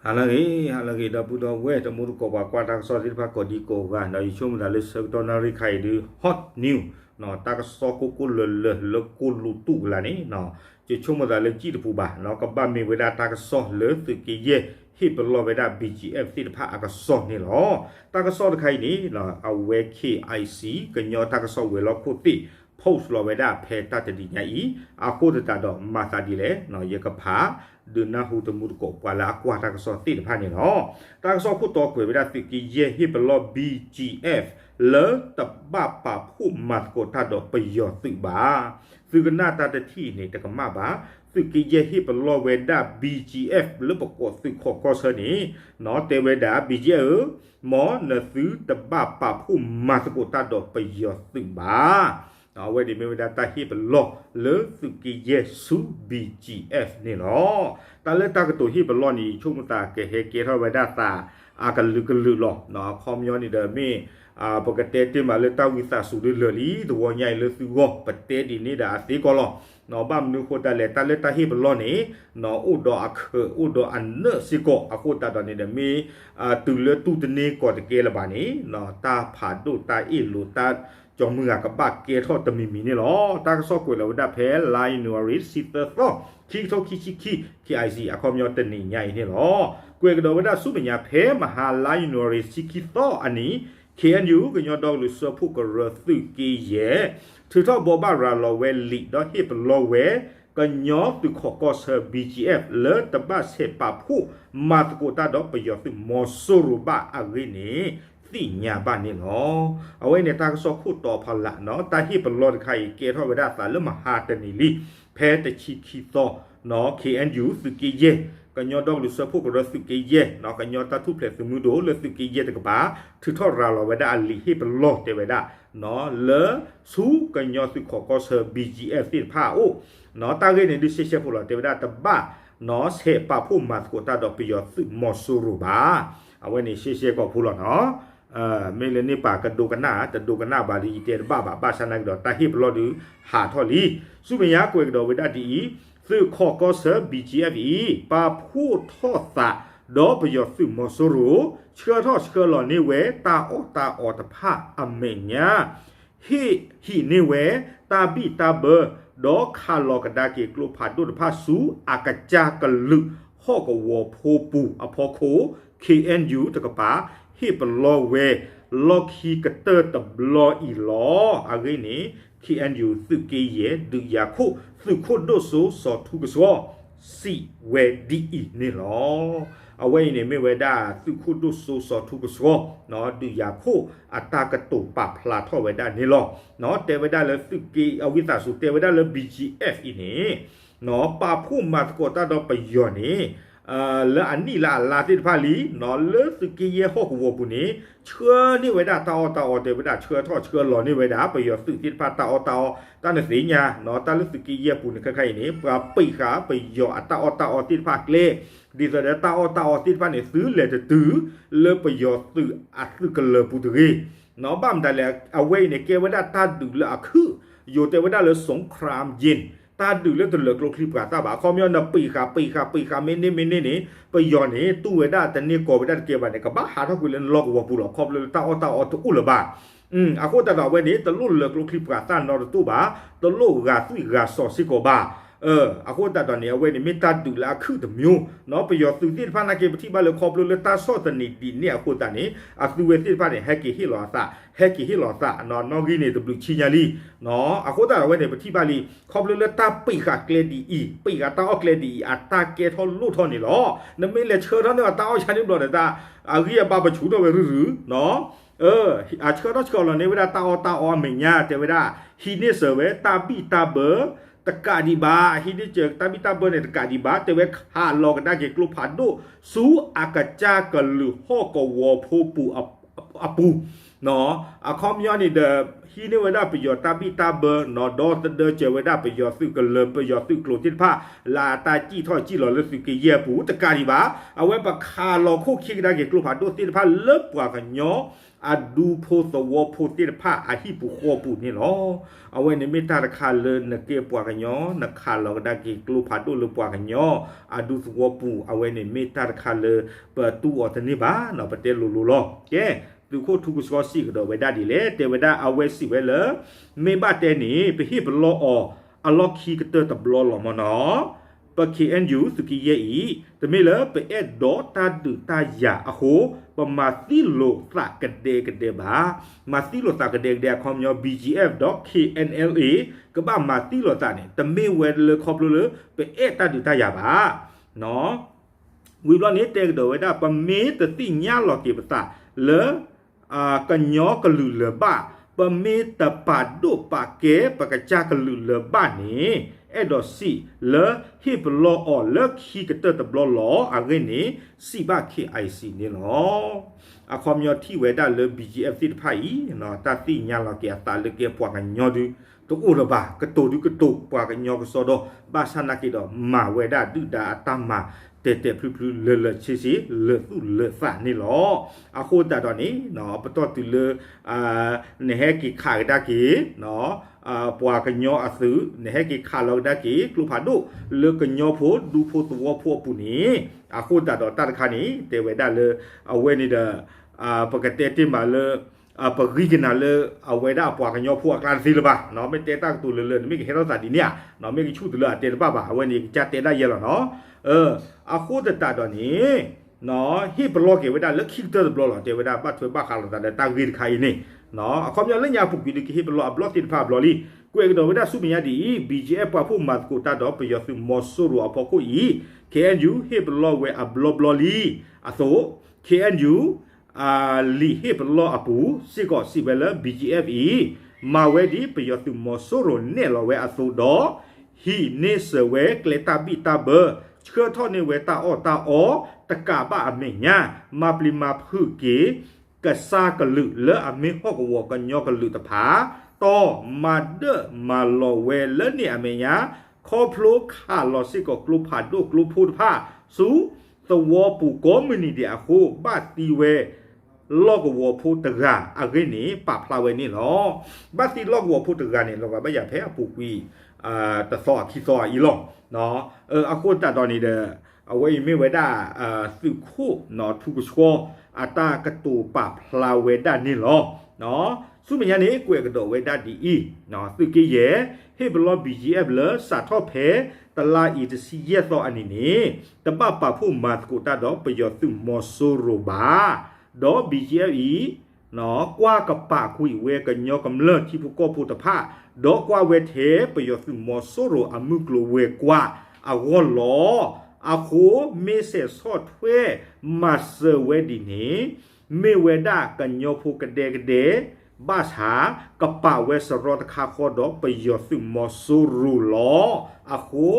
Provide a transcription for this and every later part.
ဟါလၢအဂ့ၤ ဟါလၢအဂ့ၤ ဒီပုၢ်ဒီဝဲၢ် တံၤသကိးပှၤကွၢ်တၢ်ကစီၣ်သ့ၣ်တဖၣ်ကိးဒံကိးဂၤ ဒီးယဆိကမိၣ်သးလၢဆၢကတီၢ်နၣ်ရံၣ်ခါအံၤဒုး hot news တၢ်ကစီၣ်ကိၢ်ကိၢ်လၢၤလၢၤလၢကိၢ်လူတူၢ်ကလာ်န့ၣ် ယဆိကမိၣ်သးလၢကံၣ်တပူၤဘၣ် ကဘၣ်မ့ၢ်ဝဲဒၣ်တၢ်ကစီၣ်လၢသုးက့ယဲၢ်ဟ့ၣ်ပလီၢ်ဝဲဒၣ် BGF သ့ၣ်တဖၣ်အကစီၣ်န့ၣ်လီၤ. တၢ်ကစီၣ်တခါအံၤန့ၣ် အဝဲ KIC ကညီတၢ်ကစီၣ်ဝဲၤလီၢ်ခိၣ်သ့ၣ် post လီၤဝဲဒၣ်ဖဲတၢ်တနံၤညါအံၤ အဃိသတးဒီးမၤသးဒ်လဲၣ် ယကဖး ဒုးနၢ်ဟူတမူသကိးပှၤလၢအကွၢ်တၢ်ကစီၣ်သ့ၣ်တဖၣ်န့ၣ်လီၤ. တၢ်ကစီၣ်ခိၣ်တီကွဲးဝဲဒၣ်သုးက့ယဲၢ်ဟ့ၣ်ပလီၢ် BGF လၢတဘၣ်ပာ်ဖှိၣ်မၤသကိးတၢ်ဒီးပယီၤသုးဘၣ်. သုကနၣ်တၢ်တထံၣ်န့ၣ်တကမၣ်ဘၣ်. သုးက့ယဲၢ်ဟ့ၣ်ပလီၢ်ဝဲဒၣ် BGF လၢပကိးသုးခီၣ်ကီၢ်ဆၢန့ၣ် တဲဝဲဒၣ် BGF ဧၢ မ်နသုတဘၣ်ပာ်ဖှိၣ်မၤသကိးတၢ်ဒီးပယီၤသုးဘၣ်. အဝဲန့ၣ်မ့ၢ်ဝဲဒၣ်တၢ်ဟ့ၣ်ပလီၢ်လၢသုးက့ယဲၢ်ဆူ BGF န့ၣ်လီၤ. တၢ်လၢတၢ်ကတိၤဟ့ၣ်ပလီၢ်န့ၣ် ယဆိကမိၣ်သးကဟဲကဲထီၣ်ဝဲဒၣ်သးအကလုာ်ကလုာ်လီၤ. အခီပညီန့ၣ်ဒီးမ့ၢ် ပကတဲတ့ၢ်မးလၢတၢ်ဝံသးစူၤဒ်လၢာ်လံ တဝီညါအံၤလၢသုဂီၢ် ပတဲဒ်န့ၣ်ဒီးအသ့ကီးလီၤ. ဘၣ်မနုၤအဃိသတးလဲၣ် တၢ်လၢတၢ်ဟ့ၣ်ပလီၢ်န့ၣ် အိၣ်ဒီးအခၢးအိၣ်ဒီးအနၢၣ်စ့ၢ်ကီး အဃိသတးဒီးန့ၣ်ဒီးမ့ၢ် တုၤလၢတူၢ်တန့ၢ်ကီးတကဲလၢၤဘၣ်န့ၣ် တၢ်ဖးဒိၣ်တၢ်အ့ၣ်လိာ်တၢ်ကၠီမုၢ်ဂၤကဘၣ်ကဲထီၣ်တမံၤမံၤန့ၣ်လီၤ. တၢ်ကစီၣ်ကွဲးလီၤဝဲဒၣ်ဖဲ လါယနူၤအါရံၤ တဆံသၢသီ ခံကထိခံဆံခံ KIC အခီပညီတနံၤညါအံၤန့ၣ်လီၤ. ကွဲးကဒီးဝဲဒၣ်ဆူမဲာ်ညါဖဲမဟါ လါယနူၤအါရံၤ တဆံခံသီအနံၤ KNU ကညီဒီကလုာ်စၢဖှိၣ်ကရၢသုးက့ယဲၢ် ထုးထီၣ်ဘိးဘၣ်ရၤလီၤဝဲလံာ်ဒီးဟ့ၣ်ပလီၢ်ဝဲ ကညီသုးခီၣ်ကီၢ်ဆၢ BGF လၢတဘၣ်ဆဲးပာ်ဖှိၣ်မၤသကိးတၢ်ဒီးပယီၤသုးမီၤစိရိၤဘၣ်အဂ့ၢ်န့ၣ် သ့ၣ်ညါဘၣ်န့ၣ်လီၤ. အဝဲန့ၣ်တၢ်ကစီၣ်ခိၣ်တီဖီလာ် တၢ်ဟ့ၣ်ပလီၢ်တခါအံၤ ကဲထီၣ်ဝဲဒၣ်သးလၢမဟါတနံၤလံ ဖဲတဆံခံသီ KNU သုးက့ယဲၢ် ကညီဒီကလုာ်စၢဖှိၣ်ကရၢသုးက့ယဲၢ် ကညီတၢ်ထူၣ်ဖျဲးသုးမုၢ်ဒိၣ်လၢသုးက့ယဲၢ်တကပၤ ထုးထီၣ်ရၤလီၤဝဲဒၣ်အလံာ်ဟ့ၣ်ပလီၢ်တဲဝဲဒၣ် လၢဆူကညီသုးခီၣ်ကီၢ်ဆၢ BGF သ့ၣ်တဖၣ်အအိၣ် တၢ်ဂ့ၢ်န့ၣ်ဒုးရှဲရှဲဖိလီၤ တဲဝဲဒၣ်တဘၣ် ဆဲးပာ်ဖှိၣ်မၤသကိးတၢ်ဒီးပယီၤသုးမီၤစိရိၤဘၣ်. အဝဲန့ၣ်ရှဲရှဲကီးဖိလီၤနီၤ မ့ၢ်လၢန့ၣ်ပာ်ကဒိကနၣ် တဒိကနၣ်ဘၣ်ဒီးယတဲတဘၣ်ဘၣ် ဘၣ်ဆၣ်နာ်က့ဒီးတၢ်ဟ့ၣ်ပလီၢ်ဒုးဟးထီၣ်လံ. ဆူမဲာ်ညါကွဲးကဒီးဝဲဒၣ်ဒ်အံၤ သုးခီၣ်ကီၢ်ဆၢ BGF အံၤ ပာ်ဖှိၣ်ထီၣ်သးဒီးပယီၤသုးမီၤစိရိၤ ဆှၢထီၣ်ဆှၢလီၤန့ၢ်ဝဲတၢ်အီၣ်တၢ်အီတဖၣ်အမဲာ်ညါ ဟ့ၣ်ဟံးန့ၢ်ဝဲ တၢ်ဘံၣ်တၢ်ဘၢ ဒီးခးလီၤကဒါက့ၤကျိဖးဒိၣ်တဖၣ်ဆူအကစၢ်ကလုာ်ဟီၣ်ကဝီၤဖိပူၤအဖီခိၣ် KNU တကပၤ ဟ့ၣ်ပလီၢ်ဝဲ လီၢ်ခံကတၢၢ်တဘျီအံၤလီၤ. အဂ့ၢ်န့ၣ် KNU သုးက့ယဲၢ် ဒုးယၤခိၣ် သုးခိၣ်ဒိၣ်စိစီၤထူကဆှီ စံးဝဲဒ်အံၤန့ၣ်လီၤ. အဝဲအံၤန့ၣ်မ့ၢ်ဝဲဒၣ်သုးခိၣ်ဒိၣ်စိစီၤထူကဆှီ ဒုးယၤခိၣ်အတၢ်ကတိၤပာ်ဖျါထီၣ်ဝဲဒၣ်န့ၣ်လီၤ. တဲဝဲဒၣ်လၢသုးက့ အဝံသးစူၤ တဲဝဲဒၣ်လၢ BGF အံၤန့ၣ် ပာ်ဖှိၣ်မၤသကိးတၢ်ဒီးပယီၤန့ၣ် လၢအနံၣ်လၢအလါသ့ၣ်တဖၣ်လံ လၢသုးက့ယဲၢ်ဟီၣ်ကဝီၤပူၤန့ၣ် ဆှၢန့ၢ်ဝဲဒၣ်တၢ်အီၣ်တၢ်အီတဲဝဲဒၣ် ဆှၢထီၣ်ဆှၢလီၤန့ၢ်ဝဲဒၣ် ပယီၤသုးသ့ၣ်တဖၣ်တၢ်အီၣ်တၢ်အီ တၢ်နသ့ၣ်ညါ တၢ်လၢသုးက့ယဲၢ်ပူၤန့ၣ်ခဲခါအံၤန့ၣ် ပှၤပံးဃာ်ပယီၤအတၢ်အီၣ်တၢ်အီသ့ၣ်တဖၣ်ကျဲ ဒ်သိးဒီးတၢ်အီၣ်တၢ်အီသ့ၣ်တဖၣ်န့ၣ် သုလဲၤတတုၤလၢပယီၤသုးအသုးကလၢၤပူၤတဂ့ၤ ဘၣ်မတၤလဲၣ် အဝဲအံၤန့ၣ် ကဲဝဲဒၣ်တၢ်ဒုးလၢအခုၣ် ယိၤတဲဝဲဒၣ်လၢ စူခရၣ်ယ့ၣ် တၢ်ဒုးလၢတလၢာ်ကျိချံပှၤသၣ်ဘၣ် အခီပညီနပံးဃာ်ပံးဃာ်ပံးဃာ်မ့ၢ်န့ၢ်မ့ၢ်န့ၢ်န့ၣ် ပယီၤန့ၣ် တူၢ်ဝဲဒၣ်တန့ၢ်ကီးဝဲဒၣ်တကဲဘၣ်န့ၣ် ကဘၣ်ဟးထီၣ်ကွံာ်လၢနလီၢ်ကဝီၤပူၤလီၤ ခီဖျိလၢတၢ်အီၣ်တၢ်အီတအိၣ်လၢၤဘၣ် အဃိသတးဒီးအဝဲန့ၣ် တလိၣ်လၢာ်ကျိချံပှၤသၣ်နီတတိၢ်ဘၣ် တလိၣ်ဂာ်သွံၣ်ဂာ်စီၤစ့ၢ်ကီးဘၣ် အဃိသတးဒီးန့ၣ် အဝဲန့ၣ်မ့ၢ်တၢ်ဒုးလၢအခုၣ်တမျိုး ပယီၤသုးသ့ၣ်တဖၣ်နာ်က့ပထံၣ်ဘၣ်လၢခီဖျိလၢတၢ်ဆီၣ်သနံးဒ်န့ၣ်အဃိသတးန့ၣ် အသုဝဲသ့ၣ်တဖၣ်န့ၣ် ဟဲက့ၤဟ့ၣ်လီၤအသး ဟဲက့ၤဟ့ၣ်လီၤအသး နီၣ်ဂံၢ်န့ၣ်တဘျုးဆံညါလံ အဃိသတးဒီးအဝဲန့ၣ် ပထံၣ်ဘၣ်လံ ခီဖျိလၢတၢ်ပံးဃာ်ကျဲဒ်အံၤ ပံးဃာ်တၢ်အီၣ်ကျဲဒ်အံၤ အတၢ်ကဲထီၣ်လိၣ်ထီၣ်န့ၣ်လီၤ နမ့ၢ်လဲၤဆှၢထီၣ်န့ၢ်အတၢ်အီၣ်ဆါန့ၣ်ဘျီဒီး တၢ်အဂံၢ်အဘါပဆူၣ်ထီၣ်ဝဲရုၢ်ရုၢ် အဆှၢထီၣ်ဆှၢလီၤန့ၢ်ဝဲဒၣ်တၢ်အီၣ်တၢ်အီအမဲာ်ညါ တဲဝဲဒၣ် ဟံးန့ၢ်စၢၤဝဲတၢ်ဘံၣ်တၢ်ဘၢ တကးဒံးဘၣ် ဟံးန့ၢ်စၢၤတၢ်ဘံၣ်တၢ်ဘၢန့ၣ်တကးဒံးဘၣ် တဲဝဲခးလီၤကဒါက့ၤကျိဖးဒိၣ် ဆူအကစၢ်ကလုာ်ဟီၣ်ကဝီၤဖိပူၤအပူၤ အခီပညီန့ၣ်ဒီး ဟံးန့ၢ်ဝဲဒၣ်ပယီၤတၢ်ဘံၣ်တၢ်ဘၢ ဒီသဒၢစၢၤဝဲဒၣ်ပယီၤသုးကလၢၤ ပယီၤသုးကျိၤသ့ၣ်တဖၣ် လၢအတၢ်စံၣ်ထီၣ်စံၣ်လီၤလၢသုးက့ယဲၢ်အပူၤ တကးဒံးဘၣ် အဝဲပခးလီၤခိၣ်ခံကဒါက့ၤကျိဖးဒိၣ်သ့ၣ်တဖၣ်လၢပှၤကညီ အဒူဖိသဝီဖိသ့ၣ်တဖၣ်အဟံၣ်ပူၤဃီပူၤန့ၣ်လီၤ. အဝဲန့ၣ်မ့ၢ်တၢ်တခါလၢနကဲပှၤကညီ နခးလီၤကဒါက့ၤကျိဖးဒိၣ်လၢပှၤကညီ အဒူသဝီပူၤ အဝဲန့ၣ်မ့ၢ်တၢ်တခါလၢ ပတူၢ်အီၤတန့ၢ်ဘၣ်နီၤ ပတဲလိၤလိၤလီၤ. ကဲ သုးခိၣ်ထူကဆှီစံးကဒီးဝဲဒၣ်ဒ်လဲၣ် တဲဝဲဒၣ်အဝဲစံးဝဲလၢ မ့ၢ်ဘၣ်တဲန့ၣ် ပဟ့ၣ်ပလီၢ်အီၤ အလီၢ်ခံကတၢၢ်တဘျီလီၤမၢ်နီၤ ပ ခ့ၣ်အဲၣ်ယူၣ် သုးက့ယဲၢ်အံၤ တမ့ၢ်လၢပအဲၣ်ဒိးတၢ်ဒုးတၢ်ယၤအဃိ ပမၤသံလိာ်သးကဒဲကဒဲဘၣ်. မၤသံလိာ်သးကဒဲကဒဲအခီပညီ ဘီကၠံအ့ၣ် ဒီး ခ့ၣ်အဲၣ်အ့ၣ် ကဘၣ်မၤသံလိာ်သးန့ၣ် တမ့ၢ်ဝဲလၢခီဖျိလၢ ပအဲၣ်တၢ်ဒုးတၢ်ယၤဘၣ်. ဝံၤဘျီန့ၣ်တဲကဒီးဝဲဒၣ် ပမ့ၢ်တသ့ၣ်ညါလီၤက့ၤပသးလၢ ကညီကလုာ်လၢၤဘၣ်, ပမ့ၢ်တပာ်ဒိၣ်ပာ်ကဲ ပကစၢ်ကလုာ်လၢၤဘၣ်န့ၣ် အဲၣ်ဒိးစံးလၢဟ့ၣ်ပလီၢ်အီၤလၢခံကတၢၢ်တဘျီလီၤ. အဂ့ၢ်န့ၣ် စံးဘၣ် ခ့ၣ်အဲၣ်စံၣ်န့ၣ်လီၤ. အခီပညီထံၣ်ဝဲဒၣ်လၢ ဘီကၠံအ့ၣ် သ့ၣ်တဖၣ်အံၤ တၢ်သ့ၣ်ညါလီၤက့ၤအသးလၢကဲပှၤကညီဒု တအိၣ်လၢၤဘၣ်, ကတိၤဒုကတိၤပှၤကညီကစီဒီ, ဘၣ်ဆၣ်နာ်က့ဒီး မၤဝဲဒၣ်ဒုၣ်ဒါအတၢ်မၤ တဲာ်တဲာ်ဖျုဖျု လၢာ်လၢာ်ဆ့ဆ့ လၢာ်သူၣ်လၢာ်သးန့ၣ်လီၤ. အဃိသတးဒီးန့ၣ် ပတီၢ်တုၤလၢ နဟဲက့ၤခးကဒါက့ၤ ပှၤကညီအသုး, နဟဲက့ၤခးလီၤကဒါက့ၤ ကျိဖးဒိၣ်လၢကညီဖိ ဒူဖိသဝီဖိအပူၤန့ၣ်, အဃိသတးဒီးတၢ်တခါန့ၣ် တဲဝဲဒၣ်လၢ အဝဲန့ၣ်ဒီး ပကတဲတ့ၢ်မးလၢ ပဂံၢ်ကနၤလၢ အဝဲဒၣ်အပှၤကညီဖိအကျါတသ့လၢၤဘၣ်, မ့ၢ်တဲတၢ်ကတိၤလၢလၢ နမ့ၢ်ကဟဲထီၣ်သးဒ်န့ၣ်ဧါ, မ့ၢ်ကဆူၣ်တုၤလၢအတဲတဘၣ်ဘၣ်, အဝဲန့ၣ်ကစၢ်တဲဒၣ်ယဲလီၤနီၤ. အဃိသတးဒီးန့ၣ် ဟ့ၣ်ပလီၢ်က့ၤဝဲဒၣ်လၢခံကတၢၢ်တဘျီလီၤ, တဲဝဲဒၣ်ဘၣ်ထွဲဘၣ်ဃးလိာ်သးဒီးတၢ်ဂ့ၢ်တခါအံၤန့ၣ်, အခီပညီလၢညါအပူၤကွံာ်ဒုးကဟ့ၣ်ပလီၢ်အဘျီၣ်သ့ၣ်တဖၣ်အဘျီလံ. ကွဲးကဒီးဝဲဒၣ်ဆူမဲာ်ညါဒ်အံၤ, ဘီကၠံအ့ၣ် ပာ်ဖှိၣ်မၤသကိးတၢ်ဒီးပယီၤသုးမီၤစိရိၤအဖီခိၣ်အံၤ, ခ့ၣ်အဲၣ်ယူၣ် ဟ့ၣ်ပလီၢ်ဝဲအဘျီဘျီလံအသိး, ခ့ၣ်အဲၣ်ယူၣ် လံာ်ဟ့ၣ်ပလီၢ်အပူၤ စ့ၢ်ကီးစံးဝဲလၢ ဘီကၠံအ့ၣ်အံၤ မၤဝဲဒ်ပယီၤသုးမီၤစိရိၤနဲၣ်လီၤဝဲအသိးဒီး, ဟံးန့ၢ်စၢၤဝဲကျဲတၢ်ဘံၣ်တၢ်ဘၢ, ဆှၢထီၣ်န့ၢ်ဝဲတၢ်အီၣ်တၢ်အီ တကးဘၣ်အမဲာ်ညါ, မၤပျံၤမၤဖုးက့ၤ ကစၢ်ကလုာ်လၢအမ့ၢ်ဟီၣ်ကဝီၤကညီကလုာ်တဖၣ်, တီမၤဒၢၣ်မၤလီၤဝဲလၢန့ၣ်အမဲာ်ညါ, ခီဖျိခးလီၤစ့ၢ်ကီးကျိဖးဒိၣ်ကျိဖိတဖၣ်ဆူ သဝီပူၤကိးမုၢ်နံၤဒဲးအဃိ ဘၣ်သံဝဲ လီၢ်ကဝီၤဖိတဂၤအဂ့ၢ်န့ၣ် ပာ်ဖျါဝဲန့ၣ်လီၤ. ဘၣ်သံလီၢ်ကဝီၤဖိတဂၤန့ၣ် လီၤဂာ်ဘၣ်ယၤဖဲအပူၤကွံာ် တသီအခံသီအံၤလီၤ. အဃိသတးဒီးန့ၣ်ဒီး အဝဲအံၤမ့ၢ်ဝဲဒၣ် သုးခိၣ်ထူကဆှီ အတၢ်ကတိၤပာ်ဖျါဝဲဒၣ်န့ၣ်လီၤ. ဆူမဲာ်ညါန့ၣ် ကွဲးကဒီးဝဲဒၣ်ဒ်အံၤ, သုးက့ယဲၢ် ဟ့ၣ်ပလီၢ် ဘီကၠံအ့ၣ် လၢစးထီၣ်ဖဲ တလါအံၤတဆံယဲၢ်သီအနံၤန့ၣ် တဘၣ်ပာ်ဖှိၣ်မၤသကိးတၢ်ဒီးပယီၤသုးမီၤစိရိၤဘၣ်. ဒီး ဘီကၠံအ့ၣ် အံၤ ကွၢ်ကပာ်ကွံာ်ဝဲကညီကမျၢၢ်ထံဖိကီၢ်ဖိတဖၣ်, ဒီးကွၢ်ဝဲထဲပယီၤသုးမီၤစိရိၤအမုၢ်ကျိၤဝဲၤကွာ်အဂီၢ်လီၤ. အဃိ မ့ၢ်ဆဲးဆီၣ်ထွဲမၤစၢၤဝဲဒ်န့ၣ် မ့ၢ်ဝဲဒၣ်ကညီဖိကဒဲကဒဲ ဘၣ်ဆၣ် ကပာ်ဝဲစရီတခါဃီဒီးပယီၤသုးမီၤစိရိၤလီၤ. အဃိ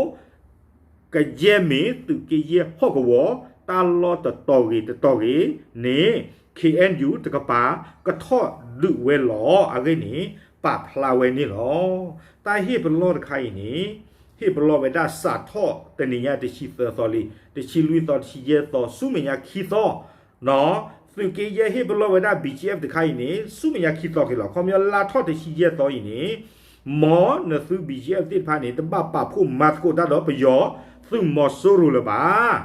ကယဲၢ်မ့ၢ်သုးက့ယဲၢ်ဟီၣ်ကဝီၤ တၢ်လီၢ်တတီၤဂ့ၤတတီၤဂ့ၤန့ၣ် ခ့ၣ်အဲၣ်ယူၣ် တကပၤ ကထီၣ်ဒုးဝဲလီၤအဂ့ၢ်န့ၣ် ပာ်ဖျါဝဲန့ၣ်လီၤ. တၢ်ဟ့ၣ်ပလီၢ်တခါအံၤန့ၣ် ဟ့ၣ်ပလီၢ်ဝဲဒၣ်စးထီၣ်တနံၤညါတဆံသၢသီလံ, တဆံလွံၢ်သီ တဆံယဲၢ်သီ ဆူမဲာ်ညါခံသီ သုးက့ယဲၢ်ဟ့ၣ်ပလီၢ်ဝဲဒၣ် ဘီကၠံအ့ၣ် တခါအံၤန့ၣ် ဆူမဲာ်ညါခံသီက့ၤလီၤ. ခီပညီလါထီၣ်တဆံယဲၢ်သီအံၤန့ၣ် မ်နသုး ဘီကၠံအ့ၣ် သ့ၣ်တဖၣ်န့ၣ် တဘၣ်ပာ်ဖှိၣ်မၤသကိးတၢ်ဒီးပယီၤသုးမီၤစိရိၤလၢၤဘၣ်.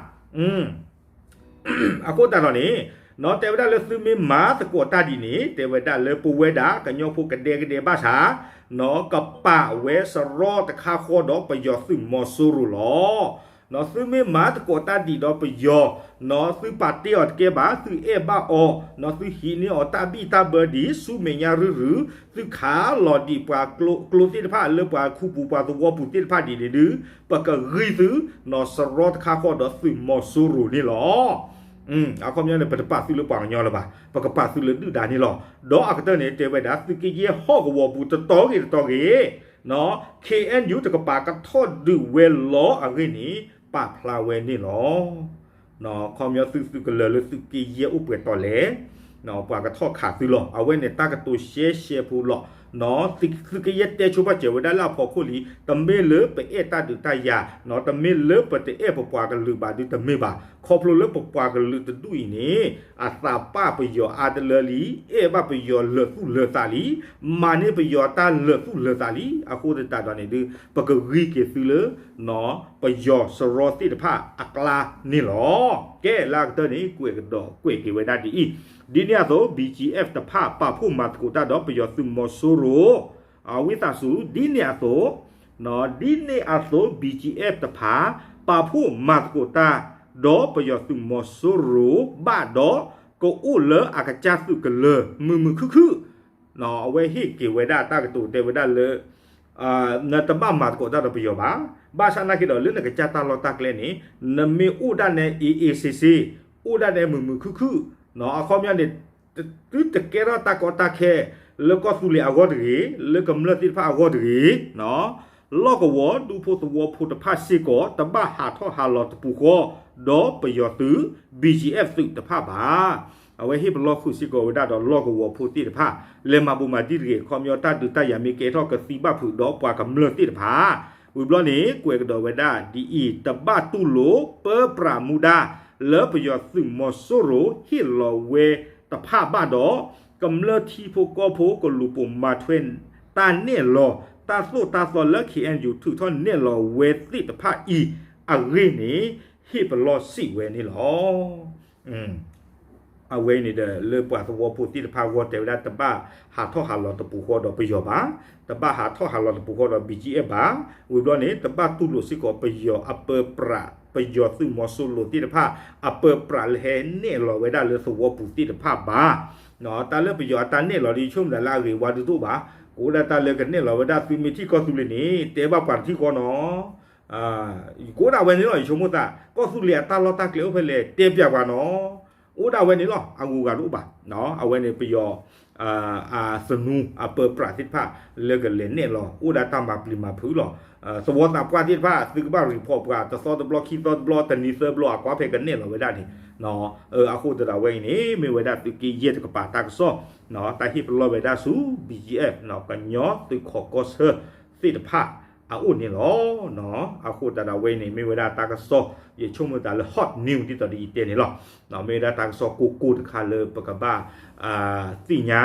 အဃိသတးဒီးန့ၣ် တဲဝဲဒၣ်လၢသုမ့ၢ်မၤသကိးတၢ်ဒ်န့ၣ် တဲဝဲဒၣ်လၢပဝဲဒၣ်ကညီဖိကဒဲကဒဲဘၣ်ဆၣ် ကပာ်ဝဲစရီတခါဃီဒီးပယီၤသုးမီၤစိရိၤလီၤ. သုမ့ၢ်မၤသကိးတၢ်ဒ်ဒီးပယီၤ သုပာ်တ့ၢ်အီၤတကဲဘၣ်, သုအဲၣ်ဘၣ်အီၤ, သုဟံးန့ၢ်အီၤတၢ်ဘံၣ်တၢ်ဘၢဒ်ဆူမဲာ်ညါရုၢ်ရုၢ်, သုခးလီၤဒံးပှၤကျိသ့ၣ်တဖၣ်လၢပှၤခူပူၤပှၤသဝီပူၤသ့ၣ်တဖၣ်ဒ်န့ၣ်ဒုး ပကဂံၢ်သု စရီတခါဃီဒီးသုးမီၤစိရိၤန့ၣ်လီၤ. အခီပညီန့ၣ် ပတပာ်သုလၢပှၤကညီလၢၤဘၣ်, ပကပာ်သုလၢဒုၣ်ဒါန့ၣ်လီၤ. ဒီးအကတၢၢ်န့ၣ် တဲဝဲဒၣ် သုးက့ယဲၢ်ဟီၣ်ကဝီၤပူၤတတီၤဂ့ၤတတီၤဂ့ၤ ခ့ၣ်အဲၣ်ယူၣ် တကပၤကထီၣ်ဒုးဝဲလီၤအဂ့ၢ်န့ၣ် ပာ်ဖျါဝဲန့ၣ်လီၤ. ခီပညီသုသုးကလၢၤလၢသုးက့ယဲၢ်အိၣ်ပှဲၤတီၤလဲၣ်, ပှၤကထီၣ်ခးသုလီၤ. အဝဲန့ၣ်တၢ်ကတိၤရှဲရှဲဖိလီၤ. သုကယဲၢ်တဲဆိပာ်စၢၤဝဲဒၣ်လၢအဖီခိၣ်လံ, တမ့ၢ်လၢပအဲၣ်တၢ်ဒုးတၢ်ယၤ, တမ့ၢ်လၢပတအဲၣ်ပပှၤကလုာ်ဘၣ်ဒုးတမ့ၢ်ဘၣ်. ခီဖျိလၢပပှၤကလုာ်တဒူၣ်အံၤန့ၣ် အသးပၢ်ပယီၤအါတလၢလံ, အဲၣ်ဘၣ်ပယီၤလၢာ်သူၣ်လၢာ်သးလံ, မၤန့ၢ်ပယီၤတၢ်လၢာ်သူၣ်လၢာ်သးလံ. အဃိသတးဒီးန့ၣ်ဒုး ပကဂံၢ်က့ၤသုလၢ ပယီၤစရီသ့ၣ်တဖၣ်အကျါန့ၣ်လီၤ. ကဲ လၢအကတၢၢ်န့ၣ် ကွဲးကဒီးကွဲးက့ၤဝဲဒၣ်ဒ်အံၤ, ဒ်န့ၣ်အသိး BGF တဖၣ် ပာ်ဖှိၣ်မၤသကိးတၢ်ဒီးပယီၤသုးမီၤစိရိၤ, ဝံသးစူၤ ဒ်န့ၣ်အသိး ဒ်န့ၣ်အသိး BGF တဖၣ် ပာ်ဖှိၣ်မၤသကိးတၢ် ဒီးပယီၤသုးမီၤစိရိၤ ဘၣ်ဒီး ကအိၣ်လၢအကစၢ်သုးကလၢၤ မုာ်မုာ်ခုၣ်ခုၣ် အဝဲဟ့ၣ်က့ၤဝဲဒၣ်တၢ်ကတိၤတဲဝဲဒၣ်လၢ နတဘၣ်မၤသကိးတၢ်ဒီးပယီၤဘၣ်. ဘၣ်ဆၣ်နာ်က့ဒီး လၢနကစၢ်တၢ်လီၢ်တၢ်ကျဲန့ၣ် နမ့ၢ်အိၣ်ဒၣ်နဲ အ့ၣ်အ့ၣ်ဆ့ဆ့, အိၣ်ဒၣ်နဲ မုာ်မုာ်ခုၣ်ခုၣ်, အခီပညီန့ၣ် သုတကဲထီၣ်တၢ်ကီတၢ်ခဲ လၢကီၢ်သူလ့ၤအဂီၢ်တဂ့ၤ, လၢကမျၢၢ်သ့ၣ်တဖၣ်အဂီၢ်တဂ့ၤ, လီၢ်ကဝီၤဒူဖိသဝီဖိတဖၣ်စ့ၢ်ကီး တဘၣ်ဟးထီၣ်ဟးလီၤတပူၤဃီ ဒီးပယီၤသုး BGF သုးတဖၣ်ဘၣ်. အဝဲဟ့ၣ်ပလီၢ်ဃုာ်စ့ၢ်ကီးဝဲဒၣ်ဒီးလီၢ်ကဝီၤဖိသ့ၣ်တဖၣ် လဲၤမၤဘူးမၤတံၢ်တဂ့ၤ, ခီပညီတၢ်ဒုးတၢ်ယၤမ့ၢ်ကဲထီၣ်ကသံဘၣ်ဖုးဒီးပှၤကမျၢၢ်သ့ၣ်တဖၣ်. ဝံၤဘျီန့ၣ် ကွဲးကဒီးဝဲဒၣ်ဒ်အံၤ, တဘၣ်တူၢ်လိာ်ပၢပြးမူဒါ လၢပယီၤသုးမီၤစိရိၤဟ့ၣ်လီၤဝဲတဖၣ်ဘၣ်ဒီး ကမျၢၢ်ထံဖိကီၢ်ဖိကလူၤပိာ်မၤထွဲ တၢ်နဲၣ်လီၤ တၢ်သိၣ်တၢ်သီလၢ KNU ထုးထီၣ်နဲၣ်လီၤဝဲသ့ၣ်တဖၣ်အံၤအဂ့ၢ်န့ၣ် ဟ့ၣ်ပလီၢ်စံးဝဲန့ၣ်လီၤ. အဝဲန့ၣ်ဒီး လၢပှၤသဝီဖိသ့ၣ်တဖၣ်အဂီၢ် တဲဝဲဒၣ်တဘၣ်ဟးထီၣ်ဟးလီၤတပူၤဃီဒီးပယီၤဘၣ်, တဘၣ်ဟးထီၣ်ဟးလီၤတပူၤဃီဒီး BGF ဘၣ်. ဝံၤဘျီန့ၣ် တဘၣ်တူၢ်လိာ်စ့ၢ်ကီးပယီၤအပၢပြး, ပယီၤသုးမီၤစိရိၤသ့ၣ်တဖၣ် အပၢပြးလၢဟဲနဲၣ်လီၤဝဲဒၣ်လၢသဝီပူၤသ့ၣ်တဖၣ်ဘၣ်. တၢ်လၢပယီၤအတၢ်နဲၣ်လီၤဒီး ယဆိကမိၣ်ဒၣ်လၢအဂ့ၤဝါဒိၣ်ဒိၣ်ဘၣ်. ကအိၣ်ဒၣ်တၢ်လၢကနဲၣ်လီၤဝဲဒၣ်သုမ့ၢ်ထံၣ်ကီၢ်သူလ့ၤန့ၣ် တဲဘၣ်ပှၤတထံၣ်ဃီနီၤ ကအိၣ်ဒၣ်ဝဲန့ၣ်လီၤ. ယဆိကမိၣ်သး ကီၢ်သူလ့ၤအတၢ်လီၢ်တၢ်ကျဲအိၣ်ဖဲလဲၣ် တဲပျးပှၤနီၤ. အိၣ်ဒၣ်ဝဲန့ၣ်လီၤ. အဂုၤအဂၤတအိၣ်ဘၣ်. အဝဲန့ၣ်ပယီၤ အသနူ အပၢပြးသ့ၣ်တဖၣ် လၢကလဲၤနဲၣ်လီၤ အိၣ်ဒၣ်တၢ်မၤပျံၤမၤဖုးလီၤ. သဝီသးပှၢ်သ့ၣ်တဖၣ် သုကဘၣ် report ပှၤ တသီတဘျီ ခံသီတဘျီ တနံၤသၢဘျီ အကွၢ်ဖဲကနဲၣ်လီၤဝဲဒၣ်န့ၣ်. အဃိသတးဒီးဝဲအံၤန့ၣ် မ့ၢ်ဝဲဒၣ်သုးက့ယဲၢ်တကပၤတၢ်ကစီၣ် တၢ်ဟ့ၣ်ပလီၢ်ဝဲဒၣ်ဆူ BGF ကညီသုးခိးကီၢ်ဆၢသ့ၣ်တဖၣ်အအိၣ်န့ၣ်လီၤ. အဃိသတးဒီးဝဲအံၤန့ၣ် မ့ၢ်ဝဲဒၣ်တၢ်ကစီၣ် ယဆိကမိၣ်သးလၢ hot news ဒ်သိးဒီးယတဲန့ၣ်လီၤ. မ့ၢ်ဝဲဒၣ်တၢ်ကစီၣ်ကိၢ်ကိၢ်တခါလၢပကဘၣ် သ့ၣ်ညါ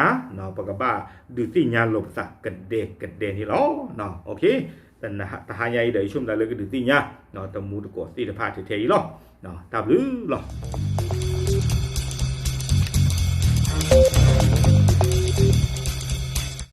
ပကဘၣ်ဒုးသ့ၣ်ညါလိာ်ပသးကဒဲကဒဲန့ၣ်လီၤ. တဟါညါအံၤဒီး ယဆိကမိၣ်သးလၢကဒုးသ့ၣ်ညါ တမူတကိးသ့ၣ်တဖၣ်ထဲထဲအံၤလီၤ. တၢ်ဘျုးလီၤ.